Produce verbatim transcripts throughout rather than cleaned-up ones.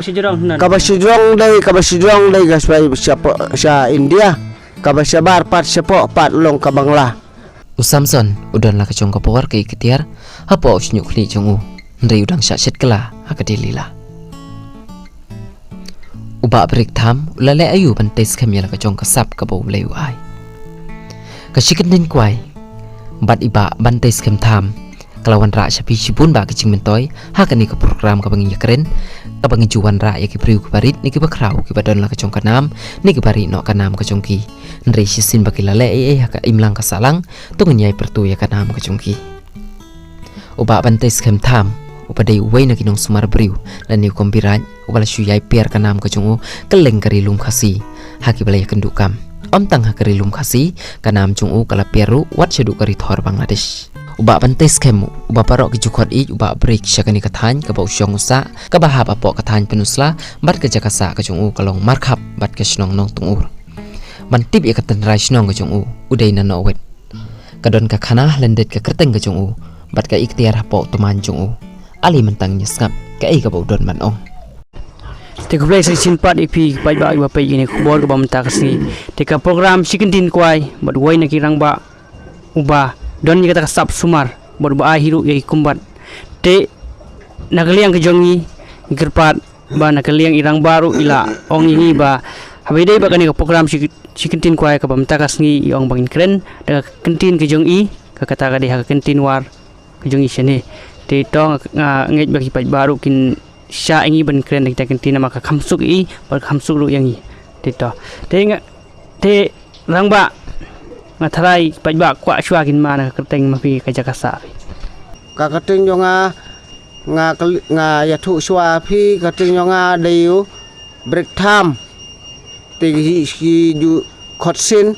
Shajrong hynne. Kaba shajrong dei, kaba shajrong dei ka sha, sha, sha India. Kaba shabar pat shapoh pat long ka Bangla. U Samson u don la ka jong ka bor ka iktiar hapoh u shñiuh khlieh jong u. Hynrei u dang shah shet kylla ha ka dei lila. U Bah Brik Tham u la leh aïu ban tei skhem ïa la ka jong ka sap kaba U Blei u ai. Ka shi kyntien kwai bad i Bah Ban Tei Skhem Tham ka la wanrah sha phi shibun bah ki jingmyntoi ha kane ka program kaba ngi ïakren, kaba ngi ju wanrah ïa ki briew kiba rit ne kiba khraw, kiba don la ka jong ka nam ne kiba ri noh ka nam ka jong ki. Hynrei shisien ba ki la leh ei ei ha ka imlang ka sahlang, to ngin ïai pyrto ïa ka nam ka jong ki. U Bah Ban Tei Skhem Tham uba dei uwei na ki nongsumar briew lane u Kombirai uba la shu ïai piar ka nam ka jong u kylleng ka Ri Lum Khasi ha kiba la ïakynduh kam. Ym tang ha ka Ri Lum Khasi, ka nam jong u ka la piar ruh wat shaduh ka Ri Thor Bangladesh. U Bah Ban Tei Skhem uba baroh ki ju khot ïa u Bah Brik sha kane ka thaiñ kaba u shong u sah, kaba hap hapoh ka thaiñ Pynursla, bad ka jaka sah ka jong u ka long markhap bad ka shnong Nongtngur. Ban tip ïa ka tynrai shnong ka jong u, u dei na Nongwit. Ka don ka khana lyndet ka kyrteng ka jong u bad ka iktiar hapoh u tymmen jong u. Ale mynta ngin ïa sngap kaei kaba u don ban ong. Te khublei sa shisien pat ïa phi ki paidbah kiba peit ïa kane ka khubor kaba mynta ka sngi. Te ka program Shi Kyntien Kwai bad uwei na ki rangbah uba don ïa kata ka sap sumar bad uba ai hi ruh ïa ki kumbat. Te na ka liang ka jong ngi, ngi kyrpad ba na ka liang i rangbah ruh i la ong ïa ngi ba haba ïadei bad kane ka program Shi, Shi Kyntien Kwai kaba mynta ka sngi, i ong ba ngin kren da ka kyntien ka jong i, ka kata ka dei ha ka kyntien War ka jong i shane. Te to nga, nga ngeit ba ki paidbah ruh kin shah ïa ngi ban kren da kita ki kyntien namar ka kham suk ïa i bad ka kham suk ruh ïa ngi. Te to, te nga, te rangbah, nga tharai paidbah kwah shuwa kin mane ka kyrteng ma phi, ka jaka sah phi. Ka kyrteng jong nga, nga kli-, nga ïathuh shuwa phi, ka kyrteng jong nga dei u Brik Tham. Te ki, ki ju khot sien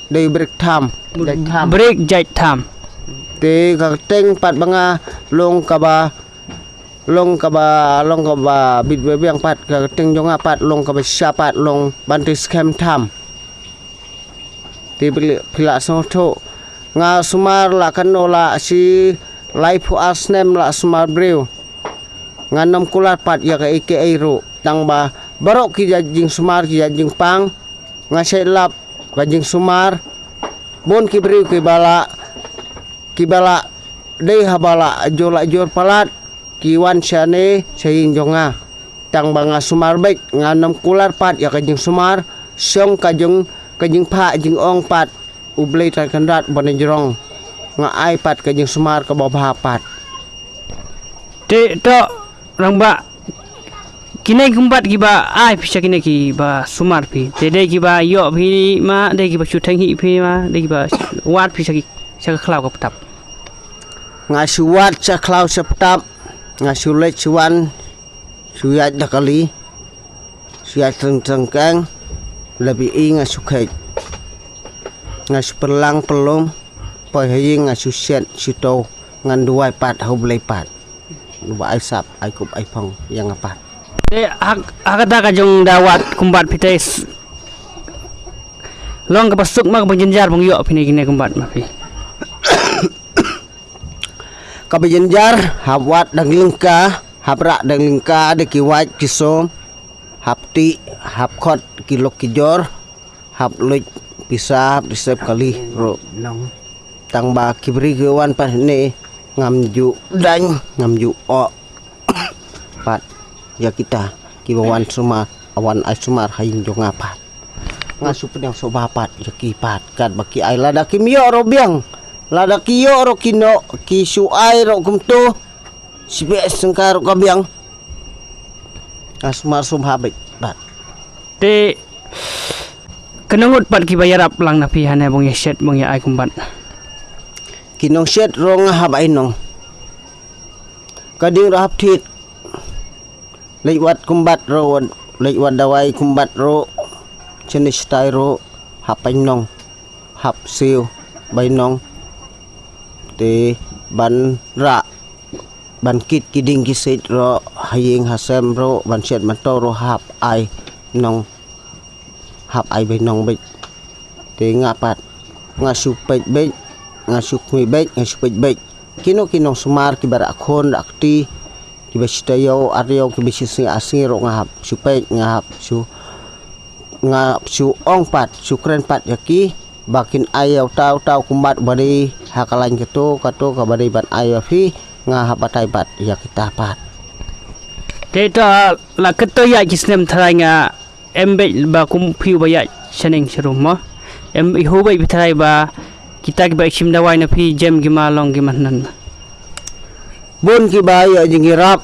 dei u Brik Tham. Jait Tham. Brik Jait Tham. Te ka kyrteng pat ba nga long kaba, long kaba, long kaba bit ba biang pat, ka kyrteng jong nga pat long kaba shisha pat long Ban Tei Skhem Tham. Te phi la, phi la sngewthuh. Nga sumar la katno la shi laiphew ar snem la sumar briew. Ngan ym kular pat ïa kaei kaei ruh. Tang ba baroh ki jait jingsumar, ki jait jingpang, nga shait lap ka jingsumar. Bun ki briew kiba la, kiba la dei haba la jur la jur palat, ki wan shane sha ïing jong nga. Tang ba nga sumar beit, ngan ym kular pat ïa ka jingsumar, shong ka jing, ka jingphah jingong pat, U Blei Trai Kynrad ba na jrong. Nga ai pat ka jingsumar kaba bha pat. Te to rangbah, kine ki kumbat kiba ai phi sha kine kiba sumar phi, te dei kiba ïoh phi ma, dei kiba shu theng hi phi ma, dei kiba wad phi sha ki, sha ka khlaw ka btap? Nga shu wad sha khlaw sha btap, nga shu leit shu wan, shu ïaid da kali, shu ïaid teng teng keng, lada phi i nga shu kheit. Nga shu pynlang pynlum, poi ha ïing nga shu shet shu to, ngan duwai pat ha U Blei pat. Uba ai sap, ai kup, ai phong ïa nga pat. Te ha, ha kata ka jong da wad kumbat phi te s-, long kaba suk ma kaba jynjar ba ngi ïoh phi na kine kumbat ma phi? Kaba jynjar, hap wad dang lyngka, hap rah dang lyngka da ki wait ki som, hap tih, hap khot ki lok ki jor, hap luid pisa, hap di sep kali ruh. Tang ba ki briew ki wan pat ne ngam ju dang, ngam ju oh pat ïa kita kiba wan sumar, wan ai sumar ha ïing jong nga pat. Nga shu pdiang sngewbha pat ïa ki pat, katba ki ai lada kim ïoh ruh biang, lada ki ïoh ruh ki noh, ki shu ai ruh kumto, shu peit sngewbha ruh ka biang. Nga sumar sngewbha beit pat. Te kynnoh ngut pat kiba ïarap lang na phi hane ba ngin ïa shet ba ngin ïa ai kumbat? Ki nongshet ruh nga hap ai nong. Ka ding ruh hap thied. Leit wad kumbat ruh, leit wad dawai kumbat ruh, shane shatai ruh, hap ai nong, hap siew bai nong. Te ban rah, ban kit ki dieng ki siej ruh ha ïing ha sem ruh, ban shet ban to ruh hap ai nong, hap ai bai nong beit. Te nga pat, nga shu peit beit, nga shu khmih beit, nga shu peit beit. Kino kino sumar kiba rah khun rah kti, kiba shi taïew ar taïew, kiba shi sngi ar sngi ruh nga hap shu peit, nga hap shu, nga hap shu ong pat, shu kren pat ïa ki ba kin ai ïa uta uta u kumba u ba dei ha ka lain kato kato kaba dei ban ai ïa phi, nga hap batai pat ïa kita pat. Te to la kato ïa ki snem tharai nga em beit ba kum phi u ba ïaid shaneng sharum mo. Em i hu beit phi tharai ba kita kiba shim dawai na phi jem ki ma long ki ma hynnin. Bun kiba ïa jingïarap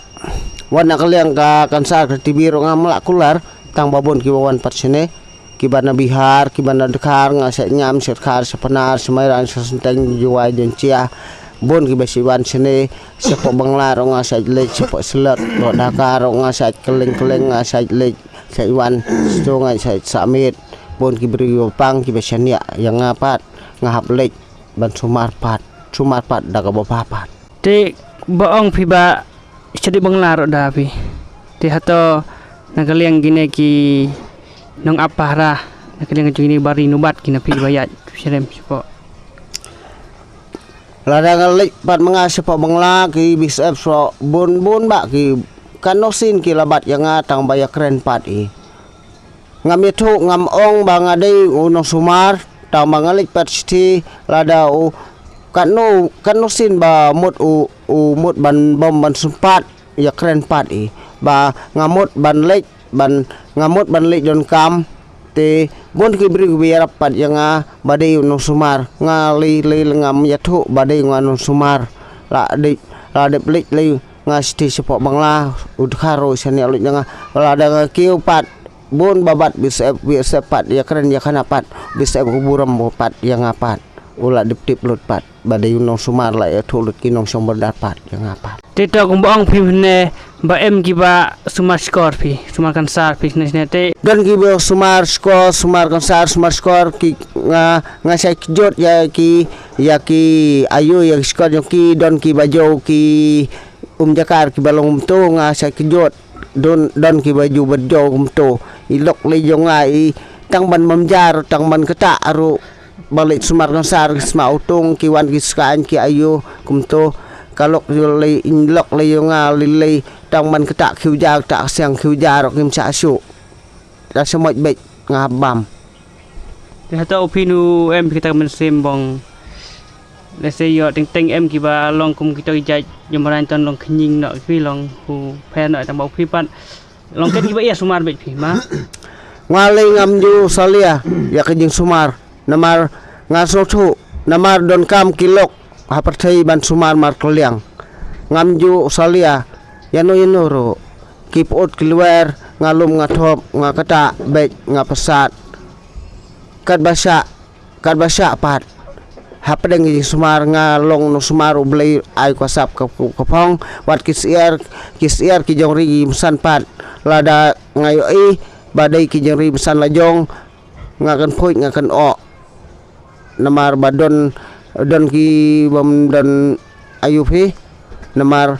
wan na ka liang ka kansar ka T B ruh ngam lah kular, tang ba bun kiba wan pat shane, kiba na Bihar, kiba na Dkhar, nga sha Ngam, sha Dkhar, sha Pnar, sha Mairang, sha Senteng, Jowai, Jaintia. Bun kiba sha wan shane, sha pok Bangla ruh nga sha leit, sha pok Silot, pok Dhaka ruh nga sha keleng keleng nga sha leit. Sha wan sdong ai sha Samit. Bun ki briew ba pang kiba shaniah ïa nga pat, nga hap leit ban sumar pat, sumar pat da kaba bha pat. Te ba ong phi ba sha dei Bangla ruh da phi. Te hato na ka liang kine ki nongap pahara, na ka liang jong kine ba ri nubat kine phi ba ïaid syrem sha pok. Lada nga leit pat ma nga sha pok Bangla ki B S F ruh bun bun ba ki katno sien ki la bat ïa nga tang ba ïa kren pat i. Ngam ïathuh, ngam ong ba nga dei u nongsumar, tang ba nga leit pat shithi lada u katno katno sien ba mut u u mut ban bom ban sumpat ïa kren pat i. Ba nga mut ban leit ban nga mut ban leit donkam. Te bun ki briew kiba ïarap pat ïa nga ba dei u nongsumar, nga lei lei ngam ïathuh ba dei nga nongsumar. La dep la dep leit lei nga shithi sha pok Bangla, u Dkhar ruh shaniah leit ïa nga. Lada nga kiew pat bun ba bat B S F, B S F pat ïa kren ïa khana pat, B S F u burom pat ïa nga pat. U la dep tip lut pat ba dei u nongsumar, la ïathuh lut ki nongshong border pat ïa nga pat. Te to kumba ong phi mynne ba em kiba sumar shkor phi, sumar kansar phi shane shane te. Don kiba sumar shkor, sumar kansar, sumar shkor ki nga nga shait kjot ïa ki ïa ki ayu ïa ki shkor jong ki, don kiba jew ki um jakar kiba long kumto nga shait kjot. Don don kiba ju bad jo kumto. I lok lei jong nga i tang ban mamjar tang ban kata aru ba leit sumar kansar ki sma utung ki wan ki skaiñ ki ayu kumto. Ka lok ju lei in lok lei jong nga lei lei tang ban kata khiu jar kata siang khiu jar kim cha shu. Ta semoj bej nga bam. Te hata u phi nu em phi kata ka mynsiem bong. Lehse ïoh teng teng em kiba long kum kita ki jait jemrain ton long khñiñ noh phi long hu pher noh tang ba u phi pat long ket kiba ïa sumar bej phi ma. Nga lei ngam ju salia ïa ka jingsumar namar nga sngewthuh namar donkam ki lok ha pyrthei ban sumar markylliang. Ngam ju salia ïano ïano ruh ki put ki lwer nga lum nga thop nga kata bej nga psat. Katba shah katba shah pat hapdeng ki sumar nga long nongsumar U Blei ai kwah sap ka ka phong wat ki syiar ki syiar ki jong ri ki bsan pat lada nga ïohi ba dei ki jong ri bsan la jong nga kan phuit nga kan oh. Namar ba don don ki bym don ayu phi namar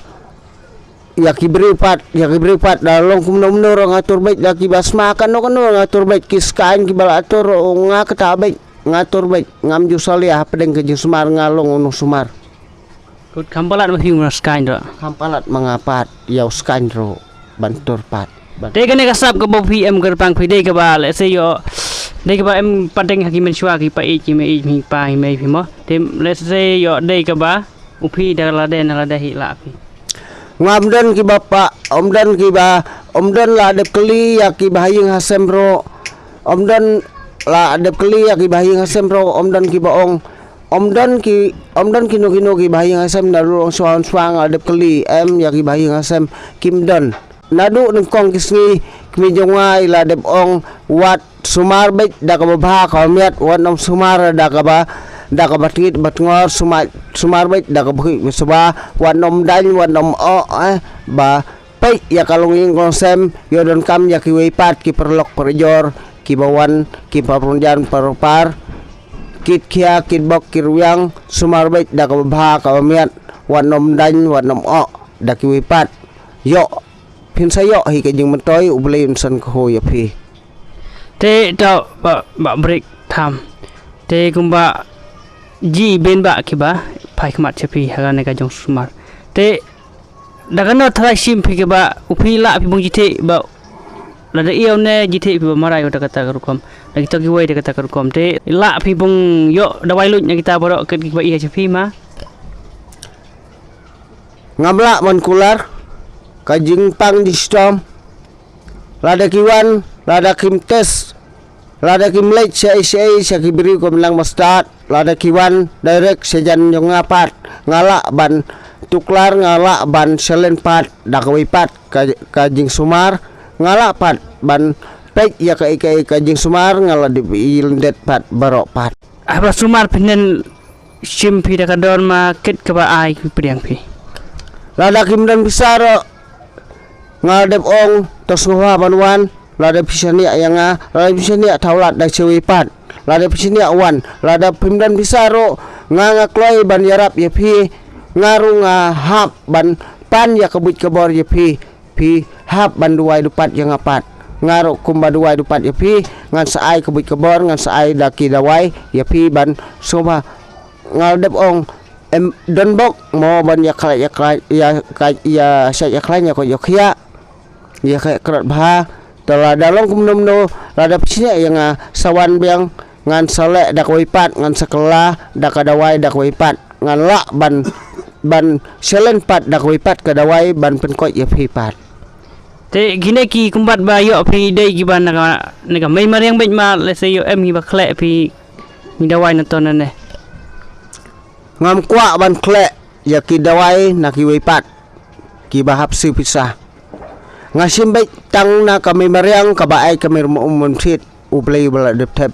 ïa ki briew pat ïa ki briew pat da long kumno kumno ruh nga tur bej da kiba sma kano kano nga tur bej ki skaiñ kiba la tur ruh nga kata bej nga tur bej ngam ju salia hapdeng ka jingsumar nga long u nongsumar. Kut kham palat ma phi u skaiñ ruh. Kham palat ma nga pat ïa u skaiñ ruh ban tur pat. Te kane ka sap kaba phi em kyrpang phi dei kaba lehse ïoh dei kaba em pateng ha ki mynshuwa ki pa ïeit ki mei ïeit phi pa hi mei phi mo. Te lehse ïoh dei kaba u phi da lade na lade hi la phi. Ngam don kiba pa om don kiba om don la dep kylli ïa kiba ha ïing ha sem ruh. Om don la dep kylli ïa kiba ha ïing ha sem ruh om don kiba ong. Om don ki om don kino kino kiba ha ïing ha sem na ruh ong shuwa ong shuwa nga dep kylli em ïa kiba ha ïing ha sem kim don. Naduh nyngkong ki sngi kmie jong nga i la dep ong wat sumar beit da kaba bha kaba miat wat nym sumar da kaba da kaba tngit ba tngor sumar sumar beit da kaba khuid ba sba wat nym daiñ wat nym oh eh ba peit ïa ka longïing ka longsem ïoh donkam ïa kiwei pat ki paralok parajor kiba wan ki parpynjan parpar kit khia kit bok kit rwiang sumar beit da kaba bha kaba miat wat nym daiñ wat nym oh da kiwei pat ïoh phin sa ïoh hi ka jingmyntoi U Blei un san kyrhuh ïa phi. Te to ba ba break tham. Te kumba ji ben ba kiba phai khmat cha phi ha kane ka jong sumar. Te Da kano tharai shim phi kaba u phi lah phi bong jitheh ba lada ïa une jitheh phi ba marai da kata ka rukom. Da kito kiwei da kata ka rukom te lah phi bong ïoh dawai luid na kita baroh kat kiba ïa cha phi ma. Ngam lah ban kular ka jingpang jingstom. Lada ki wan, lada kim test, lada kim leit sha ei sha ei sha ki briew ka mynlang ba stad, lada ki wan direct sha jan jong nga pat, nga lah ban tuklar, nga lah ban challenge pat da kawei pat ka, ka jingsumar, nga lah pat ban peit ïa ka, ka, ka jingsumar, nga la dep i lyndet pat baroh pat. Haba sumar phi nen shim phi da ka dor ma kit kaba ai phi pdiang phi. Lada kim don pisa ruh nga dep ong to sngewbha ban wan, lada phi shaniah ïa nga, lada phi shaniah thaw lad da chewi pat, lada phi shaniah wan, lada phim don pisa ruh nga nga kloi ban ïarap ïa phi, nga ruh nga hap ban pan ïa ka buit ka bor ïa phi. Phi hap ban duwai dupat ïa nga pat. Nga ruh kumba duwai dupat ïa phi, ngan sa ai ka buit ka bor, ngan sa ai da ki dawai ïa phi ban sngewbha. Nga dep ong em don bok mo ban ïa khlaiñ ïa khlaiñ ïa khlaiñ ïa khlaiñ ïa ko ïa khia ïa khlaiñ krot bha. Te lada long kumno kumno lada phi shaniah ïa nga sa wan biang. Ngan sa leh da kawei pat, ngan sa kylla da ka dawai da kawei pat, ngan lah ban, ban challenge pat da kawei pat ka dawai ban pynkoit ïa phi pat. Te kine ki kumbat ba ïoh phi dei kiba na ka, na ka mei mariang beit ma lehse ïoh em kiba khleh phi ngi dawai na to na ne. Ngam kwah ban khleh ïa ki dawai na kiwei pat kiba hap siew pisa. Nga shim beit tang na ka mei mariang kaba ai ka mei rem um thied. U Blei ba la dep thep,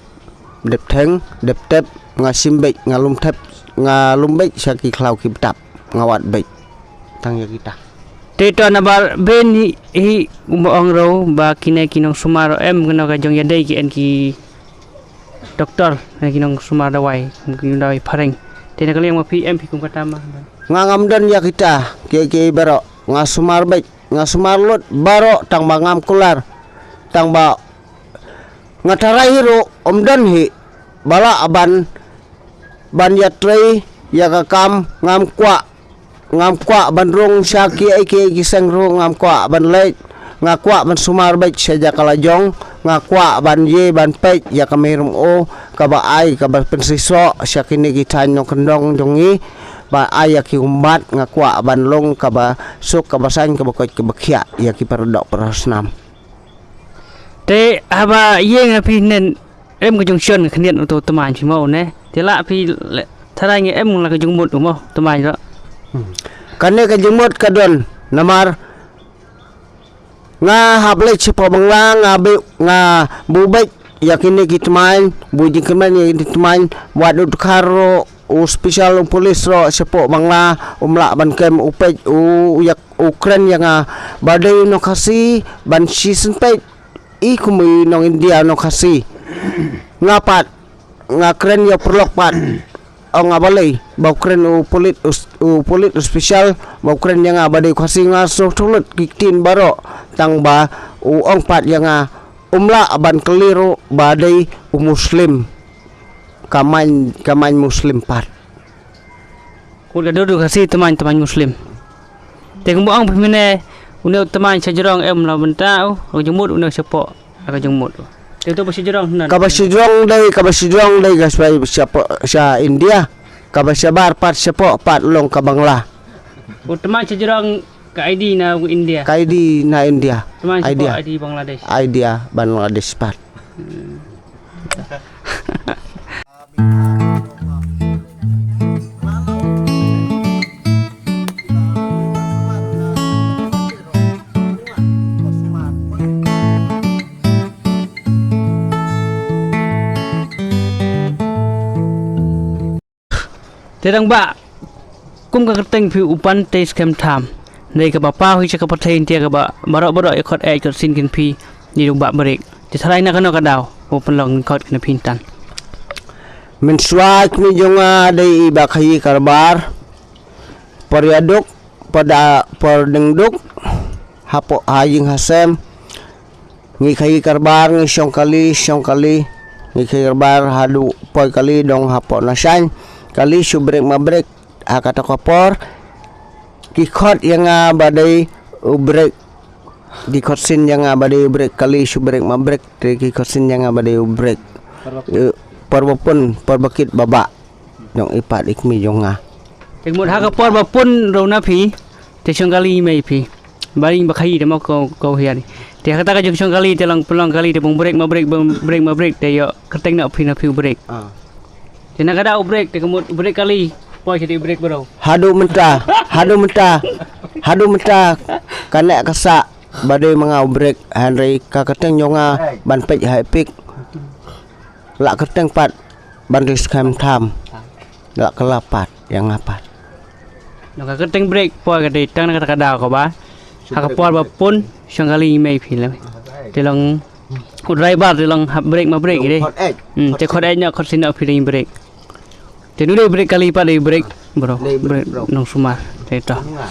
dep theng, dep tep, nga shim beit, nga lum thep, nga lum beit sha ki khlaw ki btap, nga wad beit. Tang ïa kita. Te to na bar ben hi, hi kumba ong ro ba kine ki nongsumar em kano ka jong ïa dei ki en ki doktor ne ki nongsumar dawai, ki dawai phareng. Te na ka liang ma phi em phi kum kata ma. Nga ngam don ïa kita, ki ki baroh, nga sumar beit, nga sumar lut baroh tang ba ngam kular, tang ba nga tharai hi ruh um don hi ba lah ban, ban ïatrei ïa ka kam ngam kwah, ngam kwah ban rung sha ki ei ki ei ki seng ruh ngam kwah ban leit, nga kwah ban sumar beit sha ja ka la jong, nga kwah ban ïe ban peit ïa ka mei rem o kaba ai kaba pynseisoh sha kine ki thaiñ nongkyndong jong ngi, ba ai ïa ki ummat nga kwah ban long kaba suk kaba saiñ kaba koit kaba khiah ïa ki para doh para snam. Te haba ïeng ha phi nen em ka jong shon ka khyndiat u to tymmen phi mo ne. Te la phi tharai ngi em la ka jong mut u mo tymmen ro. Kane ka jong mut ka don namar nga hap leit shapoh Bangla nga be nga bu beit ïa kine ki tymmen bu jingkmen ïa kine ki tymmen wat u dkhar ro u special u police ro shapoh Bangla um lah ban kem u peit u ïa u kren ïa nga ba dei u nong Khasi ban shisien peit i kum i nong India nong Khasi. Nga pat nga kren ïa u paralok pat ong nga balei ba u kren u pulit u pulit u special ba u kren ïa nga ba dei u Khasi. Nga sngewthuh lut ki ktien baroh tang ba u ong pat ïa nga um lah ban kylli ruh ba dei u Muslim. Ka main ka main Muslim pat. Kut ka dur ka si tymmen tymmen Muslim. Te kumba ong phi mynne une u tymmen sha jrong em la bynta u ka jingmut une shapoh ka jingmut. Te tu ba sha jrong nan. Kaba sha jrong dei kaba sha jrong dei ka sha shapoh sha India. Kaba shabar pat shapoh pat long ka Bangla. U tymmen sha jrong ka I D na u India. Ka I D na India. Tymmen shapoh Idea. I D Bangladesh. Idea Bangladesh pat. Te dang ba kum ka kyrteng phi u Pante Skhem Tham. Dei kaba paw hi sha ka pyrthei India kaba baroh baroh ïa khot eh khot sin kin phi ni dang ba barik. Te tharai na kano ka daw u pynlong khot kin phi tan. Mynshuwa kmie jong nga dei i ba khaïi karbar. Por ïa duk por da por ding duk. Hapoh ha ïing ha sem. Ngi khaïi karbar ngi shong kali shong kali. Ngi khaïi karbar haduh poi kali dong hapoh na shaiñ. Kali shu brek ma brek ha kata ka por. Ki khot ïa nga ba dei u brek. Ki khot sien ïa nga ba dei u brek kali shu brek ma brek te ki khot sien ïa nga ba dei u brek. Eh, por ba pun, por ba kit ba bah. Jong i pat i kmie jong nga. Te mut ha ka por ba pun ruh na phi. Te shong kali mei phi. Ba ring ba khaïi te mo ko ko hiar. Te ha kata ka jong shong kali te long pynlong kali te bong brek ma brek bong brek ma brek te ïoh kyrteng na phi na phi u brek. Ah. Te na ka da u brek te ka mut u brek kali. Poi sha te u brek bro. Haduh mynta, haduh mynta, haduh mynta ka neh ka sah ba dei ma nga u brek hynrei ka kyrteng jong nga ban peit ha Epic. La kyrteng pat ban ri skhem tham. La kylla pat ïa nga pat. Nong ka kyrteng brek poi ka dei tang na kata ka daw ka ba. Ha ka por ba pun shong kali mei phi la. Te long u driver te long hap brek ma brek dei. Khot eh. Hmm, te khot eh na khot sien na phi dei brek. Te nu dei brek kali pat dei brek bro. Dei brek, brek bro. Nongsumar. Te to. Nga.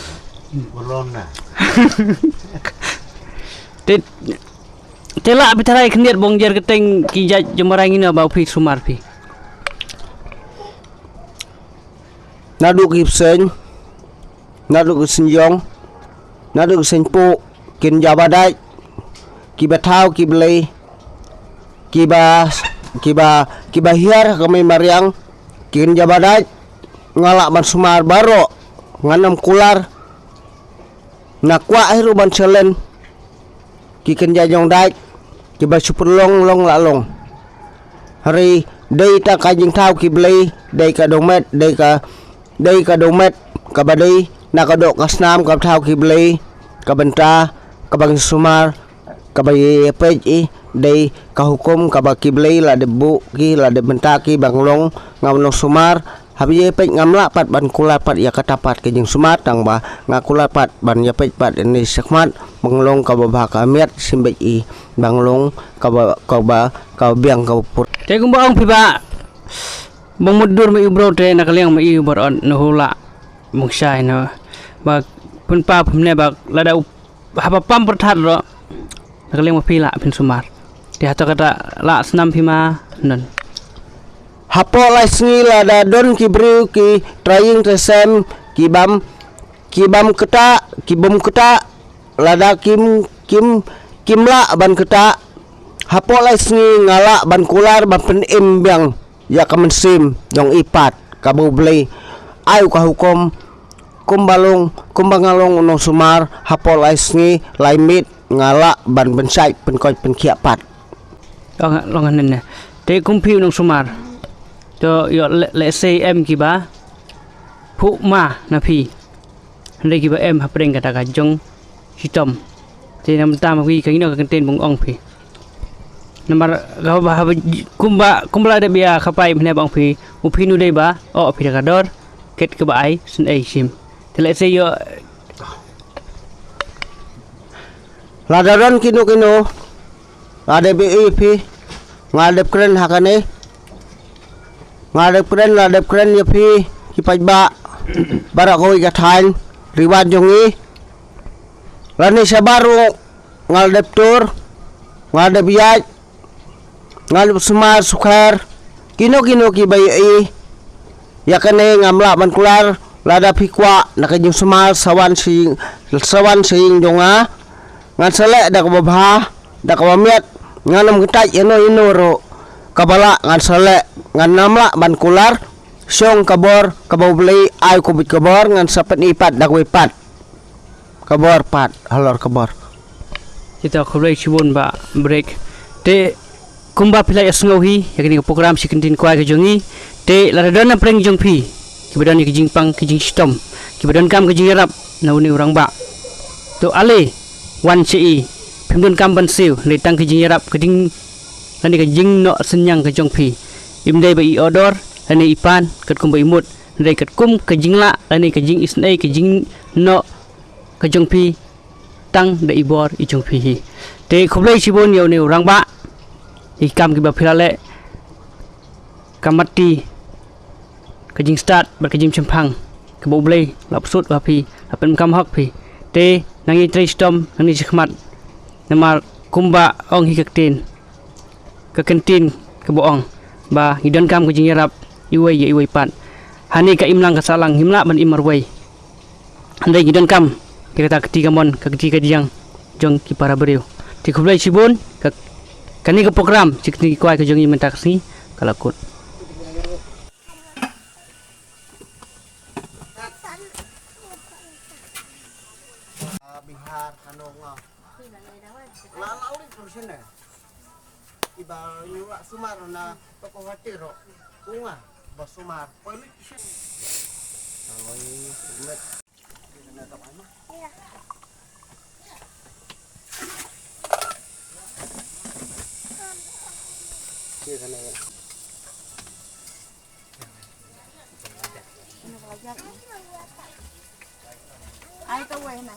Bolon na. Te te la phi tharai khyndiat bong jer kyrteng ki jait jemara ngina ba phi sumar phi. Naduh ki bseiñ, naduh ki bseiñ jong, naduh ki bseiñ puh, kin jaba dait, kiba thaw ki blei, kiba kiba kiba hiar ka mei mariang, kin jaba dait, nga lah ban sumar baroh, ngan ym kular, na kwah hi ruh ban challenge, ki kynja jong dait, kiba shu pynlong long la long. Hynrei dei tang ka jingthaw ki blei, dei ka dohmet, dei ka dei ka dohmet, kaba dei na ka doh ka snam ka thaw ki blei, ka bynta, kaba ngi sumar, kaba ïa peit i, dei ka hukum kaba ki blei la dep buh ki la dep bynta ki ba ngi long, ngam long sumar, haba ïa peit ngam lah pat ban kular pat ïa kata pat ka jingsumar tang ba nga kular pat ban ïa peit pat ïa ni shakhmat ba ngi long kaba bha ka miat sim beit i ba ngi long kaba kaba kaba biang kaba pur. Te kumba ong phi ba bong mut dur ma i bro te na ka liang ma i bar on na hula bong shai na ba pun pa pun ne ba lada u haba pam pyrthat ro. Na ka liang ma phi lah phin sumar. Te hato kata lah snam phi ma non. Hapoh lai sngi lada don ki briew ki trying to sem ki bam ki bam kata ki bom kata lada kim kim kim lah ban kata. Hapoh lai sngi nga lah ban kular ban pynim biang ïa ka mynsiem jong i pat kaba U Blei ai u ka hukum. Kumba long kumba nga long u nongsumar hapoh lai sngi lai miet nga lah ban pynshait pynkoit pynkhiah pat. Long long ne ne. Te kum phi u nongsumar. To ïoh le le se em kiba phuh ma na phi. Hynrei kiba em hapdeng kata ka jong shitom. Te namar ta ma phi ka ngino ka kyntien bong ong phi. Namar ka ba kumba kumba la dep ïa ka pai mne bong phi u phi nu dei ba o phi da ka dor ket kaba ai syn ei shim. Te lehse ïoh lada don kino kino nga dep ïa phi nga dep kren ha kane. Nga dep kren la dep kren ïa phi ki paidbah baroh kawei ka thaiñ Ri Wad jong ngi. Lane shabar ruh nga la dep tur nga la dep ïaid nga la dep sumar sukher kino kino kiba ïohi. Ïa kane ngam lah ban kular lada phi kwah na ka jingsumar sa wan sha ïing sa wan sha ïing jong nga. Ngan sa leh da kaba bha da kaba miat ngan ym kyntait ïano ïano ruh kaba lah ngan sa leh. Ngan ym lah ban kular shong ka bor kaba U Blei ai u ka buit ka bor ngan sa pyni pat da kawei pat ka bor pat halor ka bor. Kita khublei shibun Bah Brek. Te kumba phi la ïohsngew hi ïa kane ka program Shi Kyntien Kwai ka jong ngi. Te lada don na pdeng jong phi kiba don ïa ka jingpang ka jingshitom kiba donkam ka jingïarap na une u rangbah. To ale wan sha i phim donkam ban siew hynrei tang ka jingïarap ka ding lane ka jingnoh synñiang ka jong phi. Im dei ba i order lane i pan katkum ba i mut hynrei katkum ka jinglah lane ka jingisynei ka jingnoh ka jong phi tang da i bor i jong phi hi. Te khublei shibun ïa une u rangbah ïa ki kam kiba phi la leh. Ka mat ti ka jingstad bad ka jingshemphang kaba U Blei la psut ba phi la pyndonkam hok phi. Te nang ïa trei shitom nang ïa shakhmat namar kumba ong hi ka ktien ka kyntien kaba ong ba ngi donkam ka jingïarap iwei ïa iwei pat. Hane ka imlang ka sahlang ngim lah ban im marwei. Hynrei ngi donkam ïa kata ka kti kamon, ka kti kajiang jong ki para briew. Te khublei shibun, ka, kane ka program, shi kyntien ki kwai ka jong ngi mynta ka sngi ka la kut. Bihar, Kano nga. Iba nyu la sumar na toko hotel ro. Kunga ba sumar. Poi mit shin. Aloi mit. Kena tak ai ma. Kena tak ai. Ai ta wei na.